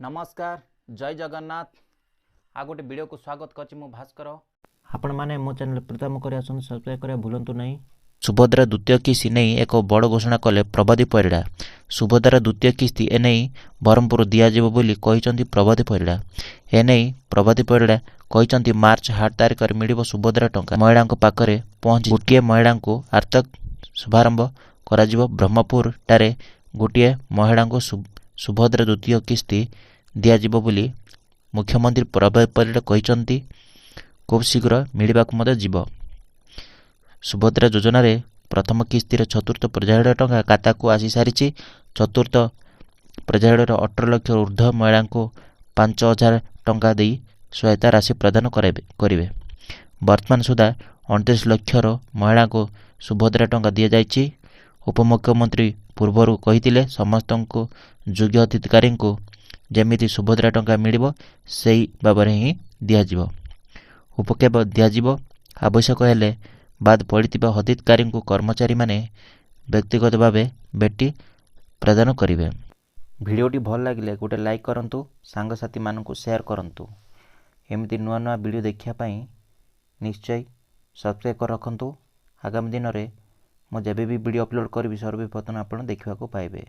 ନମସ୍କାର, ଜୟ ଜଗନ୍ନାଥ। ଆଉ ଗୋଟେ ଭିଡ଼ିଓକୁ ସ୍ୱାଗତ କରୁଛି ମୁଁ ଭାସ୍କର। ଆପଣମାନେ ମୋ ଚ୍ୟାନେଲ୍ ପ୍ରଥମ କରି ଆସନ୍ତୁ, ସବସ୍କ୍ରାଇବ୍ କରିବା ଭୁଲନ୍ତୁ ନାହିଁ। ସୁଭଦ୍ରା ଦ୍ୱିତୀୟ କିସ୍ତି ନେଇ ଏକ ବଡ଼ ଘୋଷଣା କଲେ ପ୍ରଭାତୀ ପରିଡ଼ା। ସୁଭଦ୍ରା ଦ୍ୱିତୀୟ କିସ୍ତି ଏନେଇ ବ୍ରହ୍ମପୁର ଦିଆଯିବ ବୋଲି କହିଛନ୍ତି ପ୍ରଭାତୀ ପରିଡ଼ା। ଏନେଇ ପ୍ରଭାତୀ ପରିଡ଼ା କହିଛନ୍ତି, ମାର୍ଚ୍ଚ 8 ତାରିଖରେ ମିଳିବ ସୁଭଦ୍ରା ଟଙ୍କା। ମହିଳାଙ୍କ ପାଖରେ ପହଞ୍ଚି ଗୋଟିଏ ମହିଳାଙ୍କୁ ଆର୍ଥିକ ଶୁଭାରମ୍ଭ କରାଯିବ। ବ୍ରହ୍ମପୁରଠାରେ ଗୋଟିଏ ମହିଳାଙ୍କୁ ସୁଭଦ୍ରା ଦ୍ୱିତୀୟ କିସ୍ତି ଦିଆଯିବ ବୋଲି ମୁଖ୍ୟମନ୍ତ୍ରୀ ପ୍ରଭାତୀ ପରିଡ଼ା କହିଛନ୍ତି। ଖୁବ୍ ଶୀଘ୍ର ମିଳିବାକୁ ମଧ୍ୟ ଯିବ। ସୁଭଦ୍ରା ଯୋଜନାରେ ପ୍ରଥମ କିସ୍ତିର ଚତୁର୍ଥ ପର୍ଯ୍ୟାୟର ଟଙ୍କା ଖାତାକୁ ଆସିସାରିଛି। ଚତୁର୍ଥ ପର୍ଯ୍ୟାୟରେ 18 ଲକ୍ଷ ଉର୍ଦ୍ଧ୍ୱ ମହିଳାଙ୍କୁ 5000 ଟଙ୍କା ଦେଇ ସହାୟତା ରାଶି ପ୍ରଦାନ କରିବେ। ବର୍ତ୍ତମାନ ସୁଦ୍ଧା 29 ଲକ୍ଷର ମହିଳାଙ୍କୁ ସୁଭଦ୍ରା ଟଙ୍କା ଦିଆଯାଇଛି। ଉପମୁଖ୍ୟମନ୍ତ୍ରୀ ପୂର୍ବରୁ କହିଥିଲେ, ସମସ୍ତଙ୍କୁ ଯୋଗ୍ୟ ହିତାଧିକାରୀଙ୍କୁ ଯେମିତି ସୁଭଦ୍ରା ଟଙ୍କା ମିଳିବ ସେହି ଭାବରେ ହିଁ ଦିଆଯିବ। ଉପକ୍ଷେପ ଦିଆଯିବ। ଆବଶ୍ୟକ ହେଲେ ବାଦ୍ ପଡ଼ିଥିବା ହିତାଧିକାରୀଙ୍କୁ କର୍ମଚାରୀମାନେ ବ୍ୟକ୍ତିଗତ ଭାବେ ଭେଟି ପ୍ରଦାନ କରିବେ। ଭିଡ଼ିଓଟି ଭଲ ଲାଗିଲେ ଗୋଟେ ଲାଇକ୍ କରନ୍ତୁ, ସାଙ୍ଗସାଥିମାନଙ୍କୁ ସେୟାର କରନ୍ତୁ। ଏମିତି ନୂଆ ନୂଆ ଭିଡ଼ିଓ ଦେଖିବା ପାଇଁ ନିଶ୍ଚୟ ସବସ୍କ୍ରାଇବ୍ କରି ରଖନ୍ତୁ। ଆଗାମୀ ଦିନରେ ମୁଁ ଯେବେ ବି ଭିଡ଼ିଓ ଅପଲୋଡ଼ କରିବି, ସର୍ବପ୍ରଥମେ ଆପଣ ଦେଖିବାକୁ ପାଇବେ।